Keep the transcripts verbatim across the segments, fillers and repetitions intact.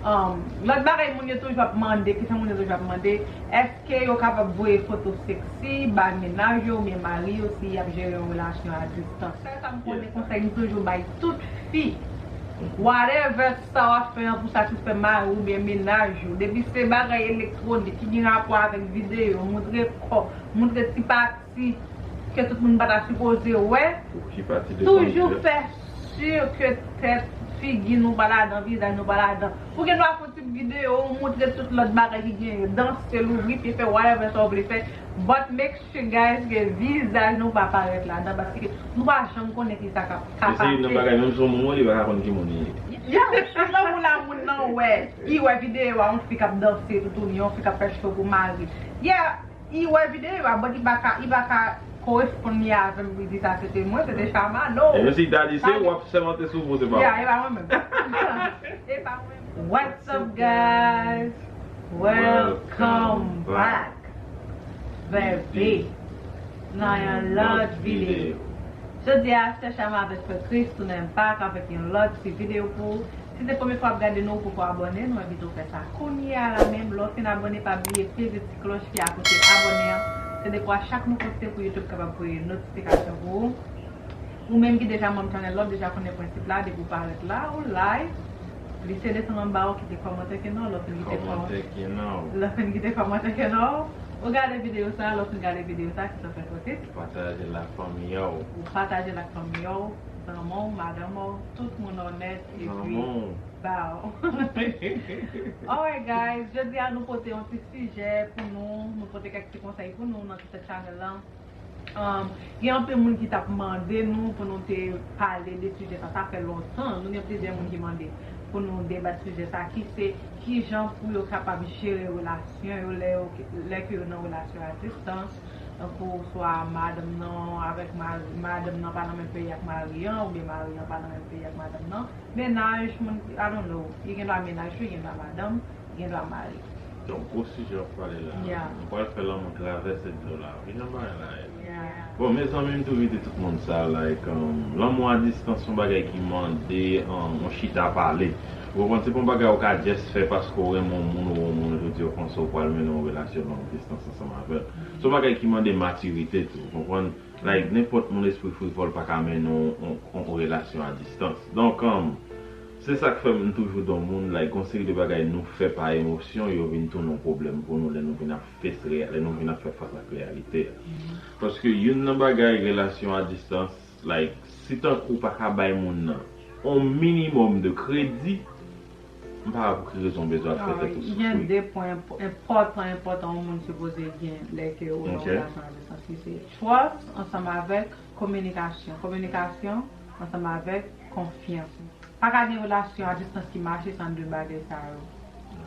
Um, lòt bagay moun yo toujou ap mande, kesyon moun yo toujou ap mande, èske yo kapab voye foto seksi bay mennaj yo oubyen mari yo si y ap jere yon relasyon a distans? Sèl sa m konnen konsèy m toujou bay tout fi. Whatever sa w ap fè an pou satisfè mari w oubyen mennaj ou, depi se bagay elektwonik ki gen rapò avèk videyo, montre kò, montre ti pati ke tout moun pa ta sipoze wè, toujou fè si ke tèt, figi nou pa ladan, vizaj nou pa ladan. Ou gen dwa fè yon ti videyo, ou montre tout lòt bagay ki genyen, danse, louvri pye, fè whatever sa w vle fè, but make sure, guys, ke vizaj nou pa parèt ladan, paske nou pa janm konnen ki sa k ap, ka pase. Mesye, nan bagay, menm si yon moun wè, li pa ka konn ki moun li ye. Yeah, si nan moun la, moun nan wè, li wè videyo a, yon fi k ap danse toutouni, yon fi k ap fè cho pou mari. Yeah, li wè videyo a, but li pa ka, li pa ka koresponn li avè m pou li di sa se te mwen, se te Chama, no. E menm si daddy se w ap sèmante sou vou, se pa. Yeah, e pa mwen menm. E pa mwen menm. What's up, guys? Welcome back, baby, nan yon lòt videyo. Jodi a, Sè Chama avèk Frè Chris tounen back avèk yon lòt ti videyo pou ou. Si se premye fwa w ap gade nou, ou poko abòne, nou envite w fè sa kounye a la menm. Lè w fin abòne, pa bliye peze ti klòch ki akote abòne an. Se dekwa chak nou poste pou YouTube kapab voye notifikasyon pou ou. Ou menm ki deja manm channel la, w deja konnen prensip la, depi w parèt la, ou live. Plise desann anba, ou kite kòmantè ke non, lè w fin kite kòmantè ke non. Lè w fin kite kòmantè ke non, ou gade videyo sa, lè w fin gade videyo sa, ki sa fè kote? Ou pataje l ak fanmi w. Ou pataje l ak fanmi w, zanmi w, madanm w, tout moun onèt, epi ba w. Alright guys, jodi a nou pote yon ti sijè pou nou, nou pote kèk ti konsèy pou nou nan ti tèt chanèl lan. Um, gen anpil moun ki t ap mande nou pou nou te pale de sijè sa, sa fè lontan, nou gen plizyè moun ki mande pou nou debat sijè sa, ki se kijan pou yo kapab jere relasyon yo lè yo, lè ke yo nan relasyon a distans, tankou swa madanm nan avèk mari, madanm nan pa nan menm peyi ak mari an, oubyen mari an pa nan menm peyi ak madanm nan, mennaj, moun, I don't know, li gen dwa mennaj tou, li gen dwa madanm, li gen dwa mari. Donk, gwo sijè w ap pale la. Yeah. Nou pral fè lanmou travèse dlo la. Ki jan bagay la ye? Yeah. Bon, mezanmi, m tou envite tout moun sa, like, um, lanmou a distans se yon bagay ki mande, um, yon chita pale. Ou konprann, se pa yon bagay ou ka just fè paske w renmen yon moun, ou wè yon moun, ou di w konsa ou pral mennen yon relasyon long distans ansanm avè l. Se yon bagay ki mande matirite tou, ou konprann? Like, nenpòt moun lespri frivòl pa ka mennen yon, yon, yon relasyon a distans. Donk, um, se sa k fè m toujou di yon moun, like, gon seri de bagay nou fè pa emosyon, yo vin tounen yon pwoblèm pou nou lè nou vin ap fes reya-, lè nou vin ap fè fas ak reyalite a. Paske youn nan bagay relasyon a distans, like, si tankou w pa ka bay moun nan yon minimòm de kredi, m pa wè pou ki rezon w bezwen ap fè tèt ou soufri. Gen de pwen enpò-, enpòtan, enpòtan yon moun sipoze gen lè ke ou nan relasyon a distans, ki se trust ansanm avèk kominikasyon. Kominikasyon ansanm avèk konfyans. Pa ka gen relasyon a distans ki mache san de bagay sa yo.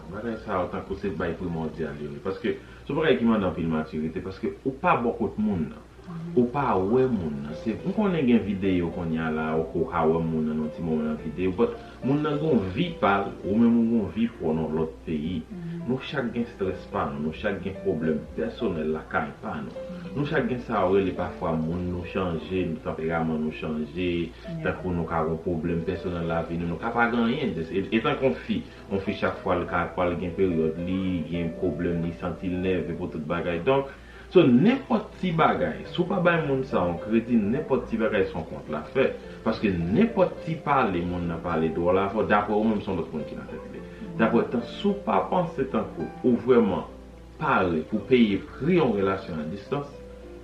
Bagay sa yo tankou se bay primòdyal yo ye. Paske se yon bagay ki mande anpil matirite, paske ou pa bò kot moun nan. Ou pa wè moun nan. Se, m konnen gen videyo kounye a la, ou ka wè moun nan nan ti moman nan videyo, but moun nan gon vi pa l, ou menm ou gon vi pa w nan lòt peyi. Nou chak gen strès pa nou, nou chak gen pwoblèm pèsonèl lakay pa nou. Nou chak gen sa yo rele pafwa moun nou chanje, tanperaman nou chanje, tankou nou ka gon pwoblèm pèsonèl lavi nou, nou ka pa gen anyen. E, e tankou yon fi, yon fi chak fwa l ka pral gen peryòd, li gen pwoblèm, li santi l nève pou tout bagay. Donk, so, nenpòt ti bagay, si w pa bay moun sa yon kredi, nenpòt ti bagay se yon kont l ap fè. Paske nenpòt ti pale moun nan pale dwòl avè w, daprè ou menm, se yon lòt moun ki nan tèt li. Daprè tan, si w pa panse tankou ou vrèman pare pou peye pri yon relasyon a distans,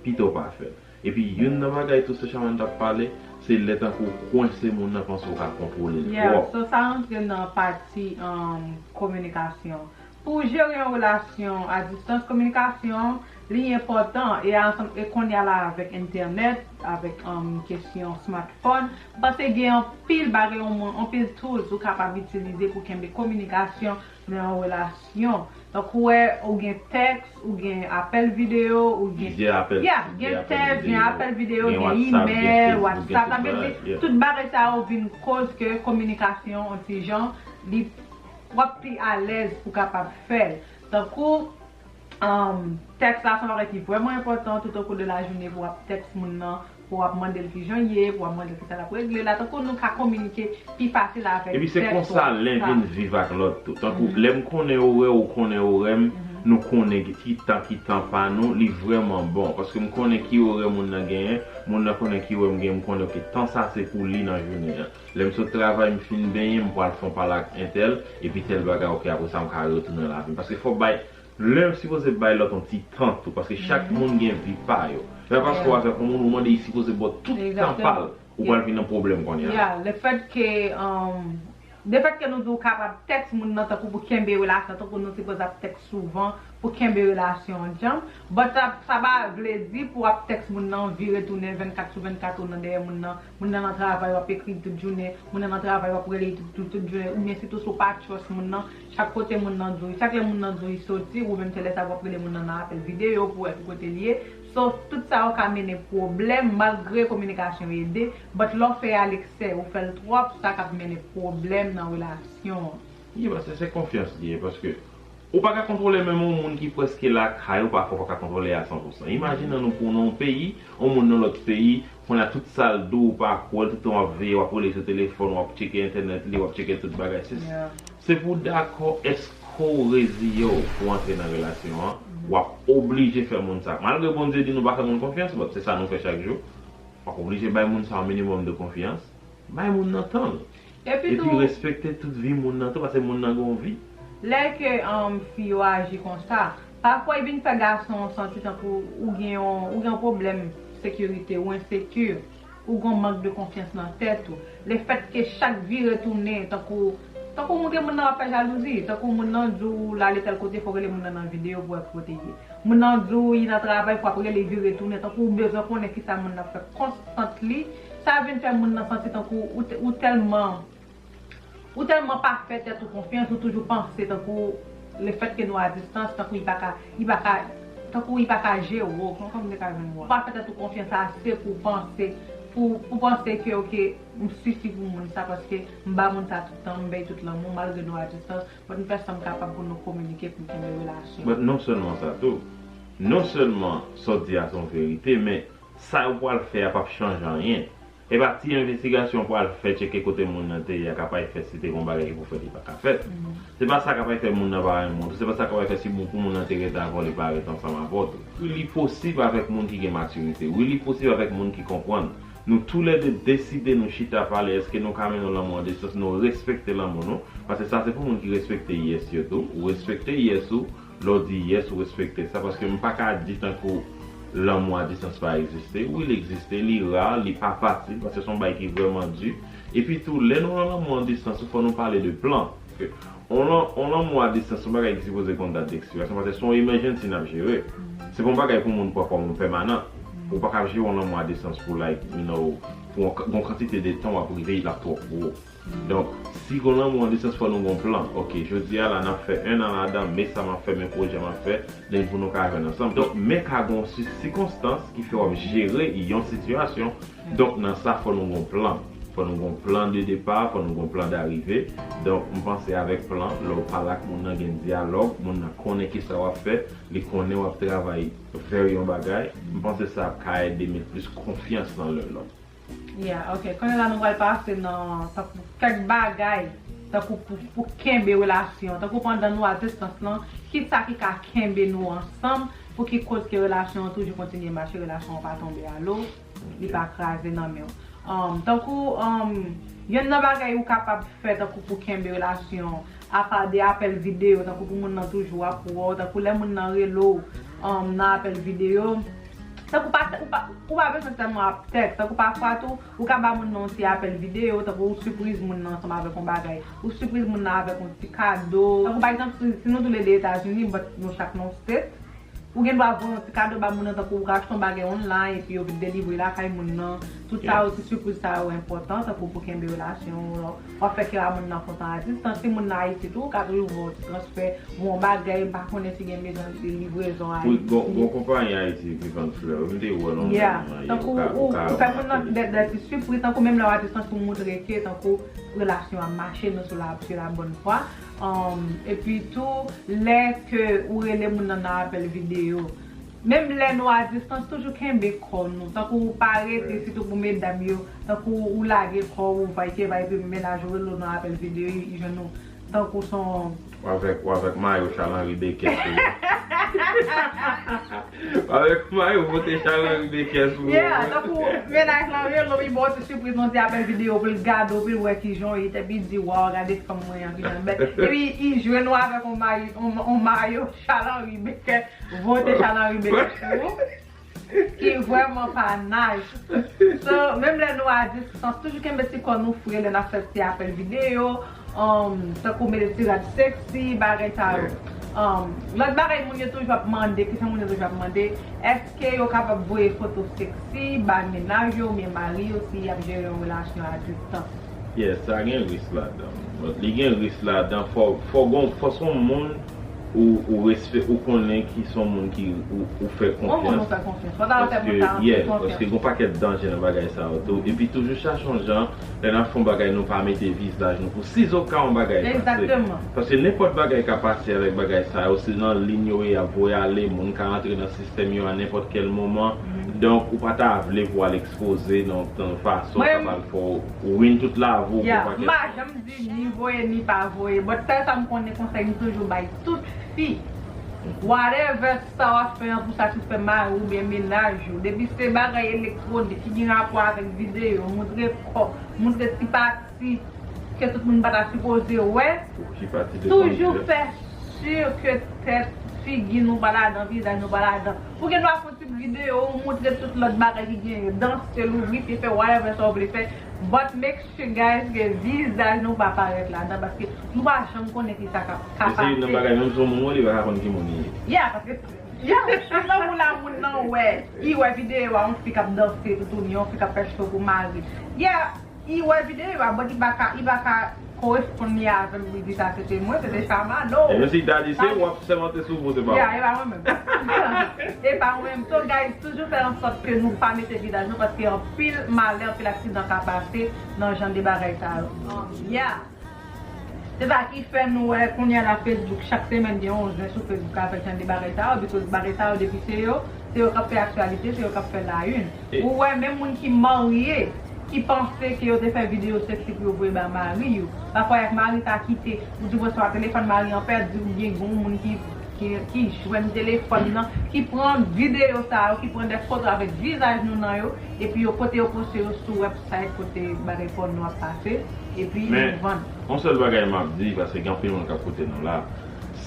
pito w pa fè l. Epi youn nan bagay tou Sè Shaman t ap pale, se lè tankou w kwense moun nan, panse w ka kontwole l twòp. Yeah, so sa rantre nan pati, um, kominikasyon. Pou jere yon relasyon a distans, kominikasyon, li enpòtan. E ansanm, e kounye a la avèk entènèt, avèk, um, kesyon smartphone, m panse gen anpil bagay, anpil tools ou kapab itilize pou kenbe kominikasyon nan yon relasyon. Donk, ou wè, ou gen tèks, ou gen apèl videyo, ou gen, gen tèks, gen apèl videyo, gen imèl, WhatsApp. Sa vle di, tout bagay sa yo vin koz ke kominikasyon, yon ti jan, li, w ap pi alèz pou kapab fè l. Tankou, um, tèks la, se yon bagay ki vrèman enpòtan, tout au cours de la journée, pou w ap tèks moun nan, pou w ap mande l kijan l ye, pou w ap mande l kisa l ap regle la, tankou nou ka kominike pi fasil avèk tèks ou. Epi se konsa len vin viv ak lòt tou. Tankou lè m konnen orè, ou konnen orè m, nou konnen ki tan ki tan pa nou, li vrèman bon. Paske m konnen ki orè moun nan genyen, moun nan konnen ki orè m genyen, m konnen ke tan sa se pou li nan jounen an. Lè m sot travay, m fin benyen, m pral fè yon pale ak entèl, epi tèl bagay, oke, apre sa m ka retounen lavi m. Paske fò w bay, lè w sipoze bay lòt yon ti tan tou, paske chak moun gen vi pa yo. Se pa paske w avèk yon moun, ou mande li sipoze ba w tout tan pa l, ou pral vin nan pwoblèm kounye a. Yeah, lefètke, um, lefètke nou di w kapab tèks moun nan tankou pou kenbe relasyon, tankou nou sipoze ap tèks souvan pou kenbe relasyon an djanm. But sa, sa pa vle di pou w ap tèks moun nan vire tounen vennkat sou vennkat ou nan dèyè moun nan. Moun nan nan travay, w ap ekri l tout jounen. Moun nan nan travay, w ap rele l tout, tout, tout jounen. Oubyen sitou si w pa trust moun nan, chak kote moun nan di w, chak lè moun nan di w li soti, ou menm se lè sa w ap rele moun nan nan apèl videyo pou w wè ki kote l ye. So, tout sa yo ka mennen pwoblèm, malgre kominikasyon ede, but lè w fè a leksè, ou fè l twòp, sa ka mennen pwoblèm nan relasyon an. Ye, paske se konfyans li ye, paske ou pa ka kontwole menm yon moun ki prèske lakay ou, pafwa ou pa ka kontwole a san pou san. Imajine nou pou nan yon peyi, yon moun nan lòt peyi, kounye a tout sa l di w, ou pa kwè l, tout tan w ap veye, w ap rele sou telefòn, w ap tcheke entènèt li, w ap tcheke tout bagay. Se, se pou w dakò, èske w reziye w pou w antre nan relasyon an, w ap oblije fè moun sa. Malgre Bondye di nou pa fè moun konfyans, but se sa nou fè chak jou. W ap oblije bay moun sa yon minimòm de konfyans. Bay moun nan tan l. Epi respekte tout vi moun nan tou, paske moun nan gen yon vi. Lè ke um, fi yo aji konsa, pafwa e vin fè gason an santi tankou ou gen yon, ou gen yon pwoblèm sekirite, ou enseki, ou gen yon mank de konfyans nan tèt ou. Lefètke chak vire tounen, tankou, tankou w montre moun nan w ap fè jalouzi, tankou moun nan di w l ale tèl kote, fò w rele moun nan nan videyo pou w wè ki kote l ye. Moun nan di w li nan travay, fò w ap rele vire tounen, tankou w bezwen konnen kisa moun nan ap fè constantly, sa vin fè moun nan santi tankou ou, ou tèlman, ou tèlman pa fè tèt ou konfyans, ou toujou panse tankou lefètke nou a distans, tankou li pa ka, li pa ka, tankou li pa ka jere w, kòman m te ka jwenn mo a? Ou pa fè tèt ou konfyans ase pou w panse, pou, pou w panse ke, oke, m sisi pou moun sa, paske m ba moun sa tout tan, m bay tout lanmou, malgre nou a distans, but m fè sa m kapab pou nou kominike, pou n kenbe relasyon. But non sèlman sa tou, non sèlman sa w di a se yon verite, men sa yo pral fè a p ap chanje anyen. E pa ti envestigasyon w pral fè, tcheke kote moun nan te ye a, k ap fè si te gen yon bagay ki pou fèt, li pa ka fèt. Se pa sa k ap fè moun nan pa renmen w tou, se pa sa k ap fè si pou moun nan te rete avè w, li pa rete ansanm avè w tou. Wi, li posib avèk moun ki gen matirite. Wi, li posib avèk moun ki konprann. Nou toulède deside nou chita pale, èske nou ka mennen yon lanmou an distans, nou respekte lanmou nou, paske sa se pou moun ki respekte yes yo tou, ou respekte yes ou, lè w di yes ou respekte sa, paske m pa ka di tankou lanmou a distans pa egziste, wi l egziste, li ra, li pa fasil, paske se yon bagay ki vrèman di, epi tou lè nou nan lanmou an distans tou fò nou pale de plan, paske On lan, on lanmou a distans, se yon bagay ki sipoze gen yon dat dekspirasyon, paske se yon emergency n ap jere. Se pa yon bagay pou moun pran kòm yon pèmanan. Ou pa ka ap jere yon lanmou a distans pou, like, you know, pou yon, yon kantite de tan w ap rive, l ap twòp gwo. Donk, si gen lanmou a distans, fò nou gen yon plan. Oke, jodi a la, n ap fè en an ladan, men sa m ap fè, men pwojè m ap fè, then pou nou ka jwenn ansanm. Donk, men ka gen yon si-, sikonstans ki fè w ap jere yon sitiyasyon. Donk, nan sa, fò nou gen yon plan. Fò nou gen yon plan de depa, fò nou gen yon plan darive. Donk, m panse avèk plan, lè w pale ak moun nan, gen dyalòg, moun nan konnen kisa w ap fè, li konnen w ap travay vè yon bagay, m panse sa ap ka ede met plis konfyans nan len lòt. Yeah, ok. Kounye a la, nou pral pase nan tankou kèk bagay, tankou pou, pou kenbe relasyon, tankou pandan nou a distans lan, kisa ki ka kenbe nou ansanm, pou ki koz ke relasyon an toujou kontinye mache, relasyon an pa tonbe alo, li pa kraze nan men w. Um, tankou, um, yonn nan bagay ou kapab fè tankou pou kenbe relasyon, apa de apèl videyo, tankou pou moun nan toujou ap wè w, tankou lè moun nan rele w, um, nan apèl videyo, tankou pa, ou pa, ou pa bezwen sèlman ap tèks, tankou pafwa tou, ou ka ba moun nan yon ti apèl videyo, tankou ou sipriz moun nan ansanm avèk yon bagay, ou sipriz moun nan avèk yon ti kado, tankou pa egzanp, si, si nou toulède Etazini, but nou chak nan yon state, ou gen dwa voye yon ti kado ba moun nan, tankou ou ka achte yon bagay online epi yo vin delivre lakay moun nan. Tout sa yo, ti sipriz sa yo enpòtan, tankou pou kenbe relasyon w, w ap fè kè a moun nan kontan a distans. Si moun nan Ayiti tou, ou ka toujou voye yon ti transfè, voye yon bagay, m pa konnen si gen bezwen de livrezon Ayiti. Wi, gon, gon konpayi Ayiti ki vann flè, wi, m te wè nan yon moman, ou ka, ou ka remake. Tankou ou, ou fè moun nan de, de ti sipriz, tankou menm lè w a distans pou moutre ke, tankou relasyon an mache, nou sou la, sou la bòn vwa. Um, epi tou, lè ke ou rele moun nan nan apèl videyo, Menm lè nou a distans, toujou kenbe kò nou. Tankou ou pa rete, sitou pou medam yo. Tankou ou lage kò ou, vay ke vay, epi mennaj ou rele w nan apèl videyo, li jwenn ou. Tankou son Ou avèk, ou avèk mayo Charles Henri Becker sou ou. Ou avèk mayo pote Charles Henri Becker sou ou. Yeah, tankou mennaj lan rele w, li ba w ti sipriz nan ti apèl videyo pou l gade w, pou l wè kijan w ye, epi l di, "Waw, gade fanm mwen an, kijan l bèl." Epi li jwenn ou avèk yon mayo, yon, yon mayo Charles Henri Becker, vote Charles Henri Becker sou ou. Ki vrèman pa nice. So, menm lè nou a distans, toujou kenbe ti kò nou fre lè n ap fè ti apèl videyo, um, tankou mete ti rad sexy, bagay sa yo. Um, lòt bagay moun yo toujou ap mande, ki sa moun yo toujou ap mande, èske yo kapab voye foto sexy bay mennaj yo oubyen mari yo si y ap jere yon relasyon a distans? Yes, sa gen risk ladan. But li gen risk ladan. Fò, fò gon, fò se yon moun ou, ou respè, ou konnen ki se yon moun ki ou, ou fè Yon moun ou konfyans. Fè konfyans. Fò ta fè moun Paske, sa an yes, konfyans. Paske gon pakèt danje nan bagay sa yo tou. Epi toujou chache yon jan, lè n ap fè yon bagay, nou pa mete vizaj nou pou sizoka yon bagay pase. Egzakteman. Paske nenpòt bagay ka pase avèk bagay sa yo, se nan liy yo ye, y ap voye ale, moun ka antre nan sistèm yo a nenpòt kèl moman. Donk, ou pa ta vle pou al ekspoze nan, nan fason sa pral fè w win tout lavi w pou Yeah, m pakèt pa janm di ni voye ni pa voye. But sèl sa m konnen konsèy m toujou bay tout fi. Whatever sa w ap fè an pou satisfè mari w oubyen mennaj ou, depi se bagay elektwonik ki gen rapò avèk videyo, montre kò, montre ti pati ke tout moun pa ta sipoze wè, Ou ki pati de toujou fè si ke tèt, figi nou pa ladan, vizaj nou pa ladan. Ou gen dwa fè yon ti videyo, ou montre tout lòt bagay ki genyen, danse, louvri pye, fè whatever sa w vle fè. But make sure, guys, ke vizaj nou pa parèt ladan, paske nou pa janm konnen ki sa ka, ka E se youn nan pase. Bagay, menm si yon moun wè, li pa ka konn ki moun li ye. Yeah, paske, yeah, si yon moun la, moun nan wè, li wè videyo a, yon fi k ap danse, toutouni, yon fi k ap fè cho pou mari. Yeah, li wè videyo a, but li pa ka, li pa ka koresponn li avè m pou li di sa se te mwen, se te Chama, no. E menm si li ta di se ou, w ap sèmante sou ou, se pa Yeah, ou. E pa mwen menm. E pa mwen menm. So, guys, toujou fè an sòt ke nou pa mete vizaj nou, paske anpil malè, anpil aksidan ka pase nan jan de bagay sa yo. Yeah. Se sa ki fè nou wè kounye a la Facebook, chak semèn gen yon zen sou Facebook avèk jan de bagay sa yo, because bagay sa yo depi se yo, se yo k ap fè aktyalite, se yo k ap fè la une. E Ou wè menm moun ki marye, ki panse ke yo te fè videyo sexy pou yo voye ba mari yo. Pafwa y ak mari sa kite, ou di w resevwa telefòn mari an pèdi, oubyen gen yon moun ki, ki, ki jwenn telefòn nan, ki pran videyo sa yo, ki pran de foto avèk vizaj nou nan yo, epi yo pote yo poste yo sou website kote bagay pòno ap pase, epi Men, yo vann. Yon sèl bagay m ap di, paske gen anpil moun k ap koute nou la.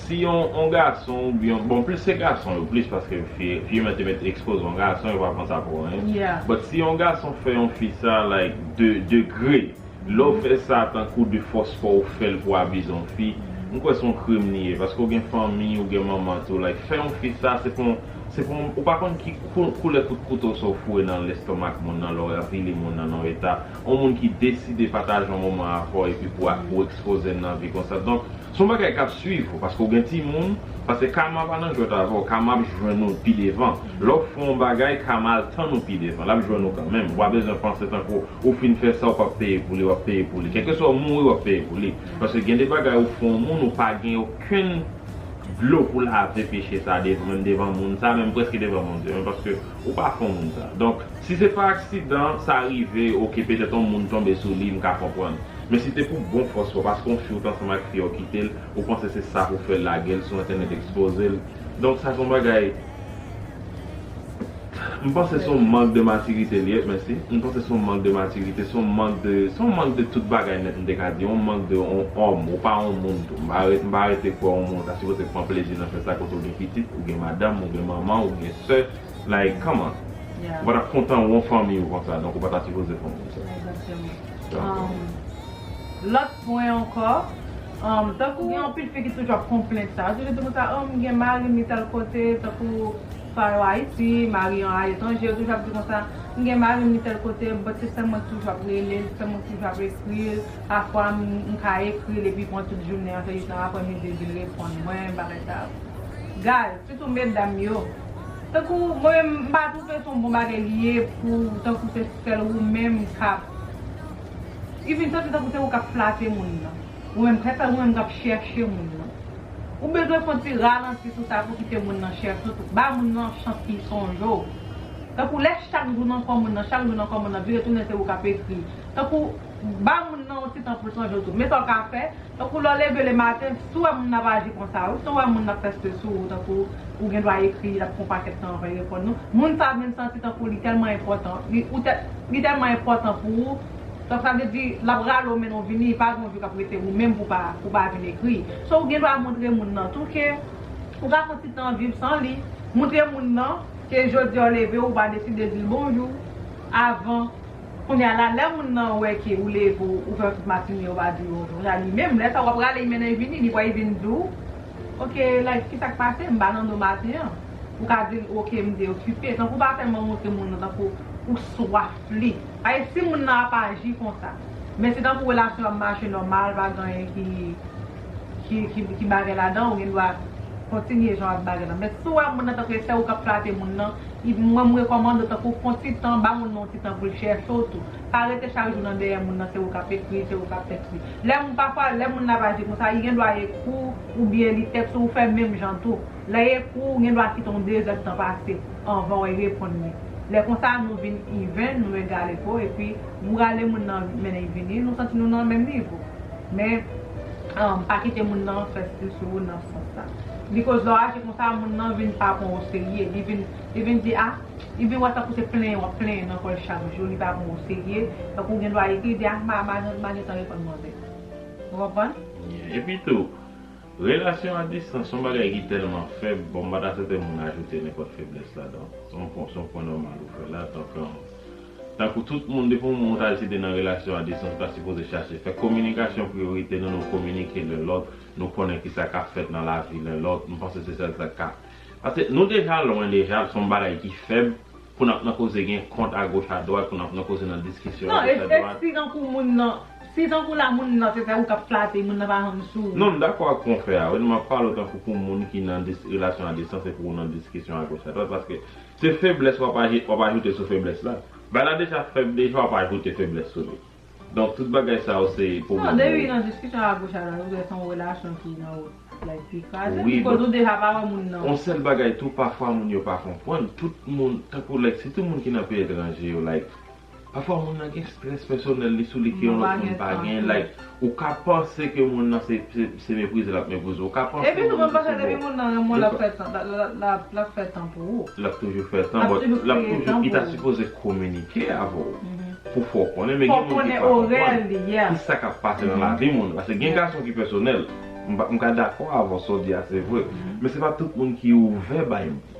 Si yon, yon gason oubyen, bon, plis se gason yo, plis paske fi, fi yo mèt, te mèt ekspoze yon gason, yo pa pran sa pou anyen. Yeah. But si yon gason fè yon fi sa, like, de, de gre, lè w fè sa tankou de fòs pa w fè l pou abize yon fi, m kwè se yon krim li ye, paske w gen fanmi, ou gen manman tou, like, fè yon fi sa, se pou, se pou, ou pa konn ki kou-, koulè kout kouto sa w foure nan lèstòmak moun nan, lè w ravile moun nan nan yon eta, yon moun ki deside pataje yon moman avè w epi pou, pou ekspoze l nan vi konsa. Donk, se yon bagay k ap swiv ou, paske w gen timoun, paske kama pa nan jwèt avè w, kama ap jwenn ou pi devan. Lè w fè yon bagay, kama al tann ou pi devan, l ap jwenn ou kanmenm. Ou pa bezwen panse tankou ou fin fè sa, ou p ap peye pou li, w ap peye pou li. Kèlkeswa ou mouri, w ap peye pou li. Paske gen de bagay ou fè yon moun, ou pa gen okenn dlo pou lave peche sa devan, menm devan moun sa, menm prèske devan Bondye, menm paske ou pa fè yon moun sa. Donk, si se pa aksidan, sa rive, oke, petèt yon moun tonbe sou li, m ka konprann. Men si te pou bon fòs pa w, paske yon fi ou t ansanm ak fi a, ou kite l, ou panse se sa pou fè l lage l sou entènèt, ekspoze l. Donk, sa se yon bagay, m panse se yon mank de matirite li ye, mèsi. M panse se yon mank de matirite, se yon mank de, se yon mank de tout bagay nèt, m te ka di, yon mank de yon òm, ou pa yon moun tou. M pa re-, m pa rete kwè yon moun ta sipoze pran plezi nan fè sa kote ou gen pitit, ou gen madanm, ou gen manman, ou gen sè, Like, come on. Yeah. Ou pa t ap kontan ou yon fanmi ou konsa, donk ou pa ta sipoze fè yon moun sa. Egzakteman. Dakò. Um, lòt pwen ankò, um, tankou gen anpil fi ki toujou ap konplent sa. Yo toujou di konsa, oh, m gen mari m li tèl kote, tankou swa yo Ayiti, mari an aletranje, yo toujou ap di konsa, m gen mari m li tèl kote, but se sè mwen ki toujou ap rele l, se sè mwen ki toujou ap ekri l, pafwa m, m ka ekri l epi pran tout jounen an, se jis nan aprèmidi l vin reponn mwen, bagay sa yo. Guys, sitou medam yo. Tankou mwen menm, m pa twouve se yon bon bagay li ye pou, tankou se sèl ou menm k ap, even tankou, tankou se ou k ap flate moun nan. Ou menm, se sèl ou menm k ap chèche moun nan. Ou bezwen fè yon ti ralanti sou sa pou kite moun nan chèche w tou. Ba moun nan chans li sonje w. Tankou lè chak jou nan kò moun nan, chak jou nan kò moun nan, vire tounen se ou k ap ekri. Tankou ba moun nan yon ti tan pou l sonje w tou. Men sa w ka fè, tankou lè w leve le maten, si w wè moun nan ap aji konsa, wi, si w wè moun nan ap fè stil sou ou, tankou ou gen dwa ekri, l ap pran yon pakèt tan anvan l reponn nou. Moun sa vin santi tankou li tèlman enpòtan, li, ou tè, li tèlman enpòtan pou ou, Donk, sa vle di, l ap rale w mennen w vini, pa gen yon jou k ap rete ou menm pou pa, pou pa vin ekri. So, ou gen dwa montre moun nan tou ke ou ka fè yon ti tan viv san li. Montre moun nan ke jodi a w leve, ou pa deside di l bonjou avan. Kounye a la, lè moun nan wè ke ou leve, ou, ou fè yon tout matine, ou pa di l bonjou. Kounye a li menm, lè sa w ap rale, li mennen l vini, li pral vin di w, "Ok, like, ki sa k pase? M pa nan do maten an." Ou ka di l, "Ok, m te okipe." Tankou pa tèlman montre moun nan tankou ou swaf li. Paske si moun nan ap aji konsa, men si tankou relasyon ap mache nòmal, pa gen anyen ki, ki, ki, ki bagay ladan, ou gen dwa kontinye jan w ap bagay la. Men si w wè moun nan tankou se ou k ap flate moun nan, i- mwen m rekòmande w tankou pran ti tan, ba moun nan yon ti tan pou l chèche w tou. Pa rete chak jou nan dèyè moun nan, se ou k ap ekri, se ou k ap tèks li. Lè moun, pafwa, lè moun nan ap aji konsa, li gen dwa ekri w oubyen li tèks ou, ou fè menm jan tou. Lè l ekri w, ou gen dwa kite yon de zèdtan pase anvan w reponn li. Lè konsa, nou vin even, nou egal epo, epi nou rale moun nan mennen l vini, nou santi nou nan menm nivo. Men, um, pa kite moun nan fè stil sou ou nan sans sa. Bikoz lè w aji konsa, moun nan vin pa pran w oserye. Li vin, li vin di, ah, li vin wè tankou se plenyen w ap plenyen nan kò l chak jou, li pa pran w oserye. Tankou w gen dwa ekri, di, ah, m pa, m pa, m pa gentan reponn manzè. Ou konprann? Yeah. Epi tou, relasyon a distans se yon bagay ki tèlman fèb, bon, m pa ta swete moun ajoute nenpòt feblès ladan. Se yon pwen, se yon pwen nòmal ou fè la, tankou, tankou tout moun, depi yon moun ta deside nan relasyon a distans, ou ta sipoze chache fè kominikasyon priyorite, nou, nou kominike len lòt, nou konnen ki sa k ap fèt nan lavi len lòt, m panse se sèl sa k ka. Paske nou deja lwen deja, se yon bagay ki fèb, pou n ap nan koze gen kont agoch adwat, pou n ap nan koze nan diskisyon agoch adwat. Non, e, e si tankou moun nan, si tankou la moun nan, se, se ou k ap flate, moun nan pa janm sou ou. Non, m dakò ak konfè a, wi, m ap pale w tankou pou moun ki nan dis- relasyon a distans, e pou w nan diskisyon agoch adwat, paske se feblès w ap aji- w ap ajoute sou feblès la. Bagay la deja fèb deja, w ap ajoute feblès sou li. Donk, tout bagay sa yo se pwoblèm. Non, depi nan diskisyon agoch adwat, ou wè se yon relasyon ki nan wout, like, pi kraze, wi, bikoz ou deja pa wè moun nan. Yon sèl bagay tou, pafwa moun yo pa konprann. Tout moun, tankou, like, sitou moun ki nan peyi etranje yo, like, pafwa moun nan gen strès pèsonèl li sou li ke yon lòt moun pa gen, like, ou ka panse ke moun nan se, se, se meprize l ap meprize w. Ou ka panse. Epi tou, mwen panse depi moun nan renmen w, l ap fè tan, l ap, l ap, l ap fè tan pou ou. L ap toujou fè tan, but l ap toujou, li ta sipoze kominike avè w pou fè w konnen, men gen moun ki pa konprann ki sa k ap pase nan lavi moun. Paske gen gason ki pèsonèl, m pa- m ka dakò avè w sa w di a, se vre. Men se pa tout moun ki ouvè bay moun.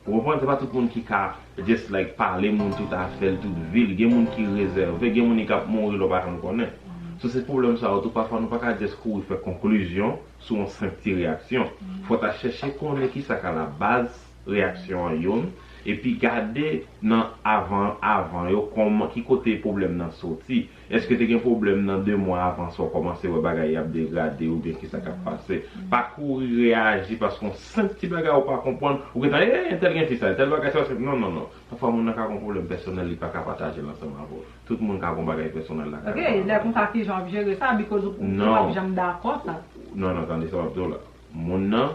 Ou konprann? Se pa tout moun ki ka just, like, pale moun tout afè l, tout vi l. Gen moun ki rezève, gen moun ki ap mouri lè w pa janm konnen. So, se pwoblèm sa yo tou, pafwa nou pa ka just kouri fè konklizyon sou yon senp ti reyaksyon. Fò w ta chèche konnen ki sa k alabaz reyaksyon an youn, epi gade nan avan, avan yo, kòman, ki kote pwoblèm nan soti. Èske te gen pwoblèm nan de mwa avan sa w kòmanse wè bagay y ap degrade oubyen ki sa k ap pase? Pa kouri reyaji paske yon senp ti bagay ou pa konprann, ou gentan, "Eh, entèl gen fi sa, entèl bagay sa," non, non, non. Pafwa moun nan ka gen yon pwoblèm pèsonèl li pa ka pataje l ansanm avè w. Tout moun ka gen yon bagay pèsonèl la. Ok, lè konsa kijan w ap jere sa, because ou, ou p ap janm dakò sa. Non, non, tande sa m ap di w la. Moun nan,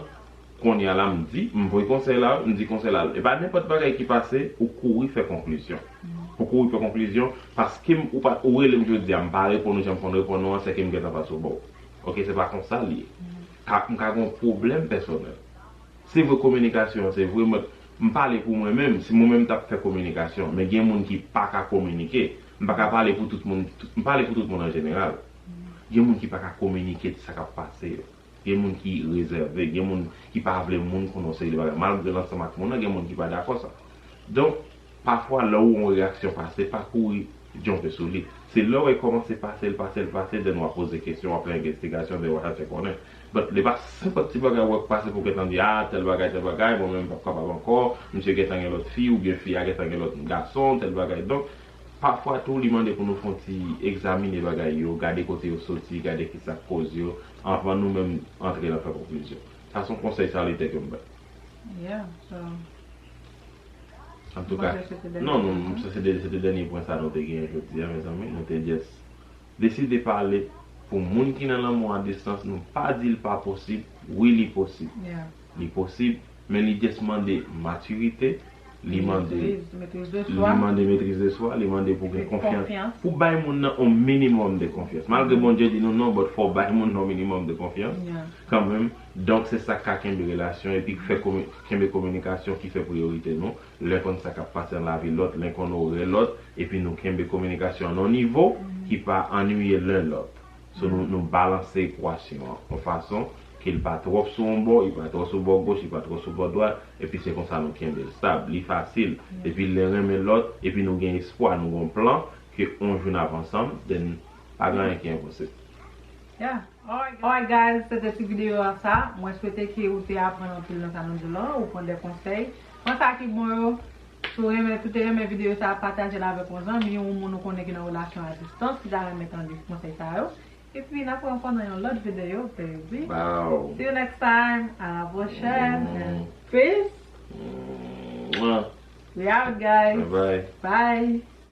kounye a la, m di, m voye konsèy la, m di konsèy la. E pa nenpòt bagay ki pase, ou kouri fè konklizyon. Ou kouri fè konklizyon, paske m- ou pa- ou rele m jodi a, m pa reponn ou jan m konn reponn ou an, sèke m gentan pase w bò. Ok, se pa konsa l ye. Ka- m ka gen yon pwoblèm pèsonèl. Se vre kominikasyon an, se vre mwen, m pale pou mwen menm, si mwen menm m t ap fè kominikasyon, men gen moun ki pa ka kominike, m pa ka pale pou tout moun, m pale pou tout moun an jeneral. Gen moun ki pa ka kominike sa k ap pase yo. Gen moun ki rezève, gen moun ki pa vle moun konnen yon seri de bagay. Malgre l ansanm ak moun nan, gen moun ki pa dakò sa. Donk, pafwa, lè w wè yon reyaksyon pase, pa kouri djonpe sou li. Se lè w wè l kòmanse pase, l pase, l pase, then w ap poze kesyon, w ap fè envestigasyon, then w ap chache konnen. But, li pa senpòt ti bagay w wè k pase pou w gentan di, "Ah, tèl bagay, tèl bagay, bon, men m p ap kapab ankò, misye gentan gen lòt fi, oubyen fi a gentan gen lòt gason, tèl bagay." Donk, pafwa tou, li mande pou nou fè yon ti egzamine bagay yo, gade kote yo soti, gade ki sa k koz yo, anvan nou menm antre nan fè konklizyon. Sa se yon konsèy salitè ke m bay. Yeah, so, antouka, non, non, se te, se te dènye pwen sa nou te genyen jodi a, mezanmi. Nou te just deside pale Pou moun ki nan lanmou a distans, nou pa di l pa posib. Wi, li posib. Li posib, men li just mande matirite, li mande, li mande metriz de swa, li mande pou gen konfyans. Pou bay moun nan yon minimòm de konfyans. Malgre Bondye di nou non, but fò w bay moun nan yon minimòm de konfyans kanmenm. Donk, se sa k ka kenbe relasyon epi k fè komi-, kenbe kominikasyon ki fè priyorite nou. Lè konn sa k ap pase nan lavi lòt, lè konn onore lòt, epi nou kenbe kominikasyon an yon nivo ki pa annuiye len lòt. So, nou, nou balanse ekwasyon an yon fason ke l pa twòp sou yon bò, li pa twòp sou bò goch, li pa twòp sou bò dwat, epi se konsa nou kenbe l stab, li fasil, epi l renmen lòt, epi nou gen espwa, nou gen yon plan ke yon jou n ap ansanm, then pa gen anyen ki enposib. Yeah. Alright, guys, se te ti videyo a sa. Mwen swete ke ou te aprann anpil nan sa nou di lan, ou pran de konsèy. Pran sa ki bon yo. Si w renmen, si w te renmen videyo sa, pataje l avèk yon zanmi, yon moun ou konnen ki nan relasyon a distans, ki ta renmen tande konsèy sa yo. Epi n ap wè ankò nan yon lòt videyo, baby. Bow. See you next time. À la prochaine. And peace. We out, guys. Bye. Bye.